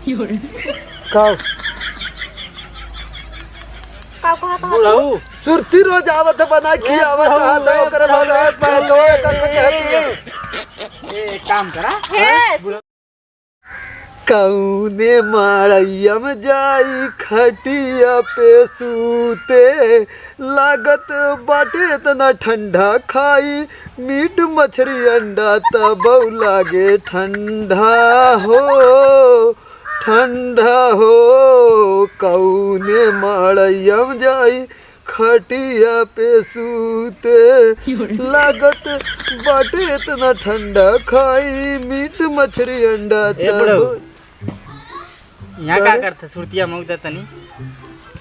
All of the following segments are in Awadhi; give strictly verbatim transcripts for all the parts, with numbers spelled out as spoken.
का? का कहत हस? बुढ़ऊ। सुरती रोज आवत है, बनाई खियावत है, तो ओकरे बाद आए पैसवा का कहती है। ए, एक काम करा। हे, कौने मड़ैया में जाई खटिया पे सूते, लागत बाटे इतना ठंडा, खाई मीट मछरी अंडा तबौ लागे ठंडा हो, ठंडा हो। कौने मड़ैया में जाई खटिया पे सूते, लागत बाटे इतना ठंडा, खाई मीट मछरी अंडा ए तब। बुढ़ऊ, यहाँ का अरे? करते सुरतिया मौत तनी?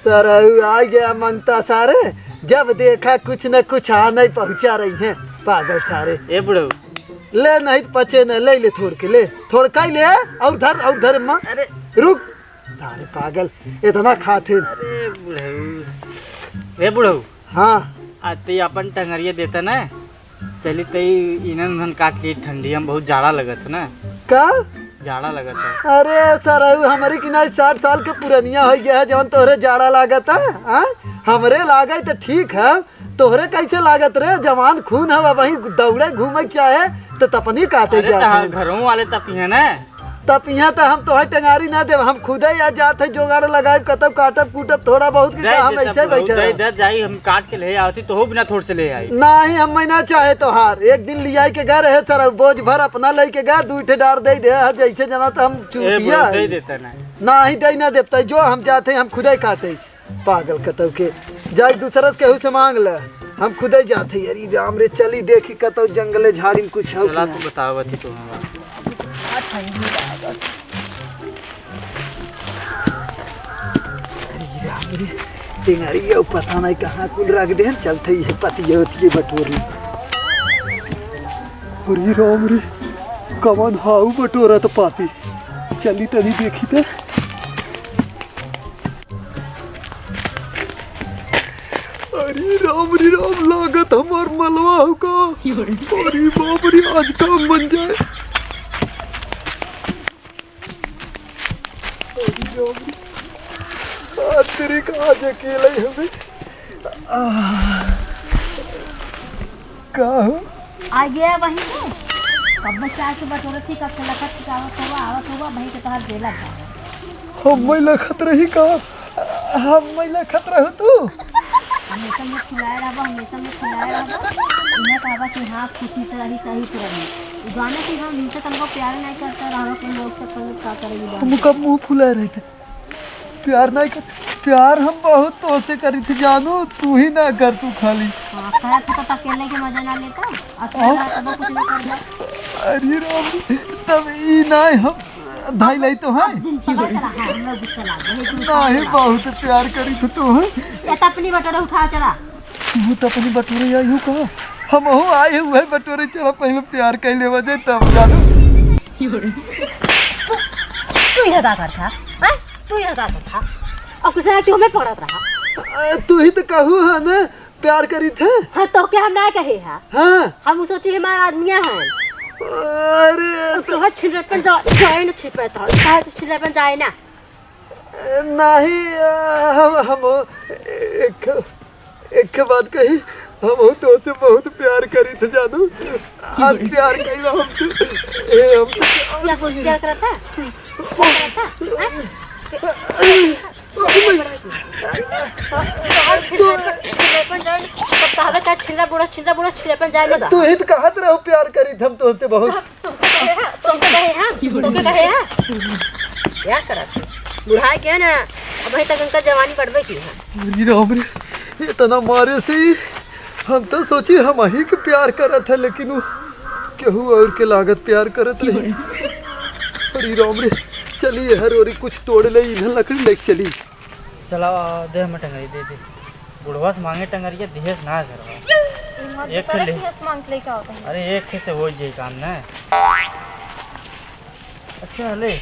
सरऊ आ गया मंगता सारे, जब देखा कुछ न कुछ आ नहीं पहुँचा रही है पागल सारे। ए बुढ़ऊ। ले नहीं तो पचे न, ले ले थोड़ के ले, थोड़ का ही ले, और धर, और धर अम्मा। अरे। रुक, सारे पागल, इतना खाते। अरे बुढ़ऊ, रे बुढ़ऊ। हाँ। आ ते अपन टंगरिया देता ना, चली तई इन्हन उन्हन काट ली, ठंडी हम बहुत जाड़ा लगत है ना। का? जाड़ा लगत है। अरे सरऊ, हमारी कि ना साठ साल के पुरनिया हो गया है, जौन तोहरे जाड़ा लागत है, हाँ? हमरे लागे तो ठीक है, तोहरे कैसे लागत रे? जवान खून है, वहीं दौड़े घूमे के चाहे, तो तपनी काटे अरे जात तहार है। घरों वाले तपिहे ना। तब यहाँ तो हम तोहर टंगारी ना देब, हम खुदे या जात है जोगाड़ लगाए, कतब काटब कूटब थोड़ा बहुत के दे का हम दे ऐसे तब बैठे दे रहे। दे जाई, हम काट के ले आवती तो हो बिना थोड़ से ले आई। नहीं, हम मैं ना चाहे तोहार। एक दिन लियाई के गा रहे सर, बोझ भर अपना लेके गा, दू ठे डार दे दे, जैसे जना तो हम ए, चूतिया बोल, दे है। देता ना। नहीं दे ना देता, जो हम जाते हम खुदे काटे। पागल कतौ के। जाई दूसरा से केहू से मांग ले। हम खुदे जात हई। अरे राम रे, चली देखी कतौ जंगले झाड़ी में कुछ हौ चला कि ना। तू बतावत ही तो हमारा। आ ठंडी लागत। अरे राम रे, टेंगरी यौ पता नहीं कहाँ कुल रख देन। चलत हई ये पतिये उतिये बटोरी। अरे राम रे, कवन हाउ बटोरत पाती। चली तनी देखी त। अरे राम रे राम, लागत हमार मलवा हो का। अरे बाप रे, आज काम बन जाए। अरे राम रे, आज तेरे का आज अकेला ही हमें। आह। का हो? आ गया वहीं से। कब से आके बटोरत थी, कब से लखत थी, आवत हुआ, आवत हुआ, वहीं के तोहार बेला था। हम मैं लखत रही का? हम मैं लखत रहू तू? हमेशा मुँह फुलाए रहबा, हमेशा मुँह फुलाए रहबा। इन्हें कहबा कि हाँ, खुशी से रही, सही से रही। उ जाने कि हम इनसे तनको प्यार नहीं करता, रहबा के लोग से कोई का करेगी बात। हम कब मुँह फुलाए रहते? प्यार नहीं कर, प्यार हम बहुत तोसे करी थी जानू, तू ही ना कर, तू खाली। हाँ, कहे थे तो अकेले के मजा ना लेता, अकेले हाँ। रहा तब कुछ ना करता। अरे राम, तब ई नहीं हम धाई लाई तो है। जिन पकड़ चला, हाँ, हम लोग गुस्सा लाग गए, लेकिन नहीं, बहुत प्यार करी थी तू है। ये तो अपनी बटोरा उठा चला। तू तो अपनी बटोरे आई हो कहा? हमहू आए हुए बटोरे, चला पहले प्यार कर लेवा जाए तब जानू। तू यहाँ का करता? हैं? तू यहाँ का करता? और कुछ ना क्यों मैं पड़त रहा? अ, तू ही तो कहू है ना, प्यार करी थे। हाँ, तो क्या हम ना कहे हैं? हाँ। हम सोचे हमारा आदमी है। अरे और तो तोहर छिलरपन जा-, जाए ना छिपे तो, चाहे तो छिलरपन जाए ना। नहीं, हम, हम एक, एक बात कही, हम तोसे बहुत प्यार करी थे जानू। आज प्यार कइला हम तो, ए, हम तो क्या, क्या करता? क्या करता? हैं? तो, तो छिलरपन जाए, तो कहवे का छिलरा बूढ़ा, छिलरा बूढ़ा, छिलरपन जाए ना। तू ही तो कहत रहो प्यार करी थे हम तोसे बहुत। तुमके कहे हैं? तुमके कहे हैं? तुमके कहे हैं? क्या करत है? बुढ़ाए के ना, अबहीं तक उनका जवानी बढ़बे की है। अरे राम रे, इतना मारे से ही हम तो सोची हमही के प्यार करत है, लेकिन वो केहू और के लागत प्यार करत रही। अरे राम रे, चलिए हर ओरी कुछ तोड़ ले, इन्हें लकड़ी लेके चली। चला, आ, दे हमें टंगरी, दे दे। बुढ़वा से मांगे टंगरिया, दिहेस ना घरवा। ई मत एक करे ले। कि हस मांग के लेके आवत है। अरे, एक खे से हो जाई काम ना। अच्छा, ले,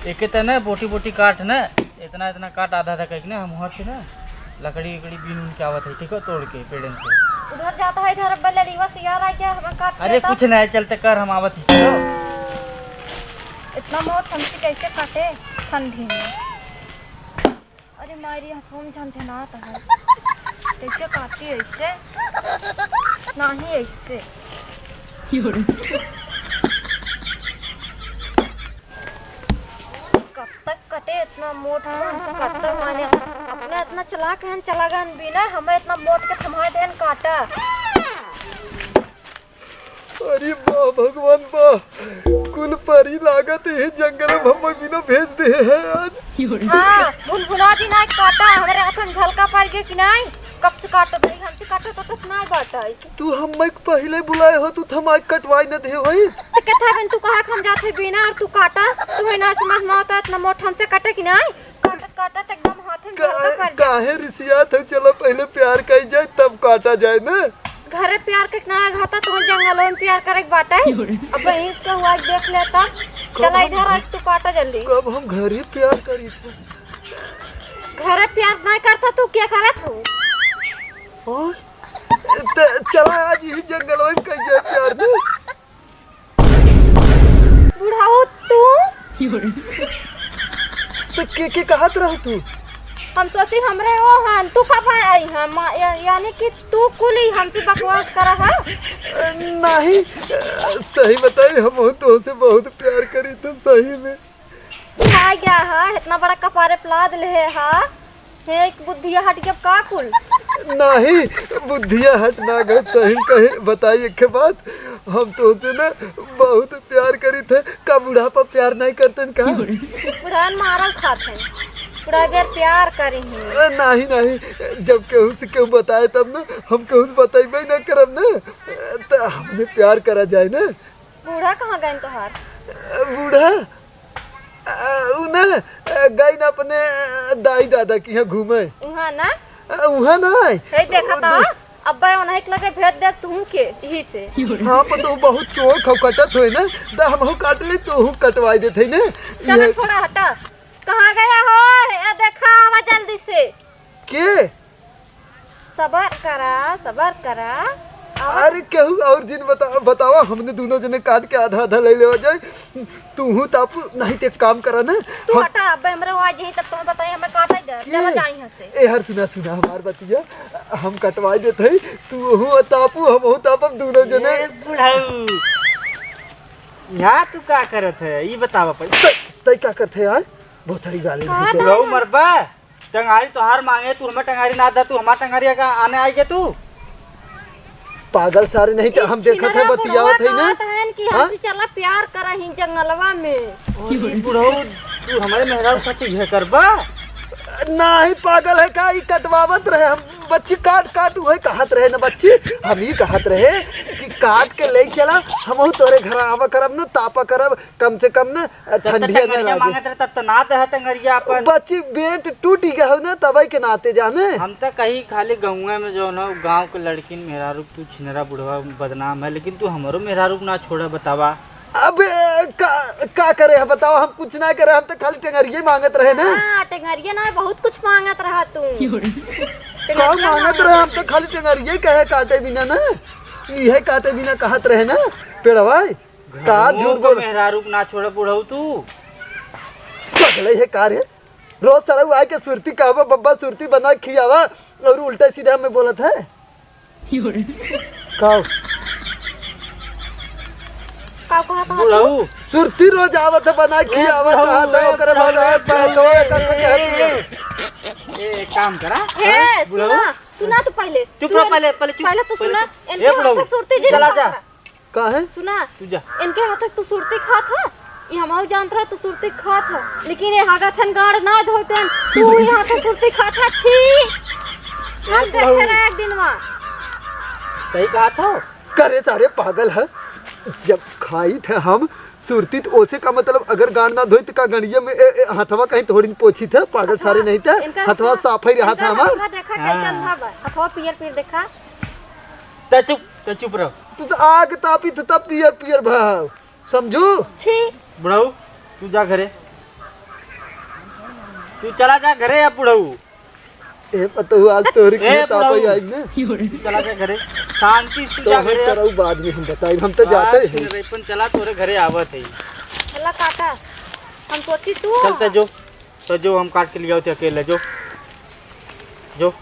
एके त ना बोटी बोटी काट ना, इतना इतना काट, आधा आधा करके ना, हम हुआ थे ना, लकड़ी उकड़ी बीन उन के आवत है, ठीक हो, तोड़ के पेड़न से। उधर जाता है, इधर अब लड़ीवा सियार आ गया, हमें काट अरे, लेता। कुछ नहीं, चलते कर, हम आवत ही, चलो। इतना मोट हमसे कैसे काटे ठंडी में? अरे मारी, हाथों में झनझनात है। कैसे काटी ऐसे? नहीं ऐसे। कब तक कटे इतना मोट हमसे काटता माने? अपना इतना चालाक है, चालाक बिना हमें इतना मोट के थमा देन काटा। अरे वाह भगवान वाह, कुल परी लागत है जंगल में हमें बिना भेज दे है आज। हाँ, भुनभुना जी नाई काटा, हमरे हाथ में झलका पड़ गया कि नाई? कब से काटत है, हमसे काटत काटत नाई बाटा है। तू हमें पहले बुलाए हो, तू थमाई कटवाई न दे होई। तो कथा बन तू कहा हम जाते बिना और तू काटा, तू है ना समझ में आता इतना मोट हमसे काटे कि नाई? काटत काटत एकदम हाथ में झलका का-, कर जा। काहे रिसियात है? चलो पहले प्यार कई जाए तब काटा जाए ना। घरे प्यार के ना घाता तो जंगलों में प्यार करे के बाटे। अब बहिन के हुआ देख ले तब। कब चला हम इधर आ, तू काटा जल्दी। कब हम घरे प्यार करी थे? घरे प्यार नहीं करता तू क्या करत हो? ओए, त चला आज ही जंगलों में कई जाए प्यार ना। बुढ़ाऊ तू? तो के, के कहत रह तू? हम सोची हमरे ओ हन, तू कब आई हम? या-, यानी कि तू कुल ही हमसे बकवास करा है? नहीं, सही बताई, हम तोहसे बहुत प्यार करी, तो सही में। आ गया है, इतना बड़ा कपारे प्लाद ले है। हे, एक बुद्धिया हट गया का कुल? नहीं, बुद्धिया हट ना गए, सही में कहे, बताई एक बात, हम तोहसे ना बहुत प्यार करी थे, का बुढ़ापा प्यार नहीं करते हैं का? बुढ़ान मारल खात हैं, बुढ़ा बेर प्यार करी हैं। ए, नहीं, नहीं, जब केहू से केहू बताए तब ना, हम केहू से बताइबे ना करब ना, तो हमने प्यार करा जाए ना। बूढ़ा कहाँ गए तोहार? बूढ़ा? आ, उ ना, आ, गई ना अपने, आ, दाई दादा के यहाँ घूमे। उहाँ ना? आ, उहाँ ना है। हे देखा उ था, दू- अब्बा उन्हें एक लगे भेज दे तू के, यही से। हाँ, पर तू बहुत चोर खौकटत होए ना, दा हमहू काट ले, तू कटवाई देत है ना। चलो ये छोड़ा, हटा। कहाँ गया हो? ए, देखा, आवा जल्दी से। के? सबर करा, सबर करा। आवा। अरे, केहू और जिन बता-, बतावा, हमने दोनों जने काट के आधा आधा ले लेवा जाए। तू हूँ तापू, नहीं ते काम करा ना। तू हम हटा, अबे हमरे वो आ जाही, तब तुम्हें बताई, हमें काटा ही दे। के? चला जाई यहाँ से। ए, हर सुना, सुना हमार बतिया, हम कटवा देत हई, तू हूँ तापू, हम हूँ तापब, दोनों जने। ए, बुढ़ऊ, यहाँ तू का करत है, ई बतावा पहले। तै, तै का करत है यार? बहुत सारी गाली का देते। बुढ़ऊ मरबा? टंगारी तोहार मांगे, तू हमें टंगारी ना दा, तू हमार टंगारी का आने आई के तू? पागल सारे नहीं तो हम देखत है, बतियावत है ना। कहत हन कि हाँ? हमसे चला प्यार करा ही जंगलवा में। अरे बुढ़ऊ, तू हमारे मेहरारू साथ यह करबा? नहीं, पागल है का? ई कटवावत रहे हम, बच्ची काट काट उहे कहत रहे ना बच्ची, हम ई कहत रहे कि काट के ले चला, हमहू तोरे घर आवा करब ना, तापा करब, कम से कम ना, तब तो ठंडिया ना टंगरिया लागे। मांगत रहे, तब तो ना दे टंगरिया अपन। बच्ची बेंट टूट गया हो ना, तबई के नाते जाने। हम तो कहीं खाली गाँव में जो ना, गाँव के लड़किन मेहरारू तू छिनरा बुढ़वा बदनाम है, लेकिन तू हमरो मेहरारू ना छोड़ा, बतावा। अब का, का करे है बतावा, हम कुछ ना करे, हम तो खाली टंगरिया मांगत रहे ना। हाँ, टंगरिया ना, बहुत कुछ मांगत रहा तू। का टंगरिया मांगत मांगत रहे, हम तो खाली टंगरिया कहे काटे बिना ना, इहे काटे बिना कहत रहे ना, पेड़वा। का घरों झूठ को बोल? मेहरारू के ना छोड़े बुढ़ऊ तू। पगले है का रे? रोज सरऊ आए के सुरती कहबा, बब्बा सुरती बना के खियावा और उल्टा सीधा हमें बोलत है। का? का कहा था बुढ़ऊ? सुरती रोज आवत है बना के ए खियावा, बुढ़ऊ, कहा था ए ओकरे बाद बुढ़ऊ, आए ए पैसवा बुढ़ऊ। का, का कहती है? ए, एक काम करा। हे, हाँ? बुढ़ऊ? सुना, सुना तू पहले। चुप तू रहो, पहले, पहले चुप, पहले तू पहले सुना, चुप। इनके ए बुढ़ऊ, हाथ तक सुरती जी चला ना जा। पकड़ा। का है? सुना, तू जा। इनके हाथ से तू सुरती खात है, ये हमहू जानत रहा तू सुरती खात है, लेकिन ये हगत हन गाड़ ना धोते हैं, तू यहाँ से सुरती खात है, छी। हम ए, देखे बहू। रहे एक दिन वहाँ। सही कहा था। करे सारे पागल है, जब खाई थे हम सुरती तो ओसे का मतलब अगर गाड़ ना धोई तो का गड़िया में ए, ए, हथवा कहीं थोड़ी न पोछी थे, पागल हथवा, सारे नहीं थे, इनका हथवा हथवा, साफ ही रहा इनका था हमार। हथवा देखा कैसन हाँ। था बा, हथवा पियर पियर देखा। ते चुप, ते चुप रहो। तू तो आग तापी थे तब पियर पियर भाव। समझू? छी। बुढ़ऊ, तू जा घरे। तू चला जा घरे अब बुढ़ऊ। ए पतहू, आज तोहरी ए, के तापा ही बुढ़ऊ। आई ने। तू चला जा घरे। शांति से तू जा तोहर घरे अब। सरऊ बाद में हम बताई, हम तो जाते हैं। सुन रे, अपन चला तोरे घरे आवत है। ला काटा। हम सोची तू चलते जो, तो जो हम काट के लियावत ही अकेले, जो, जो।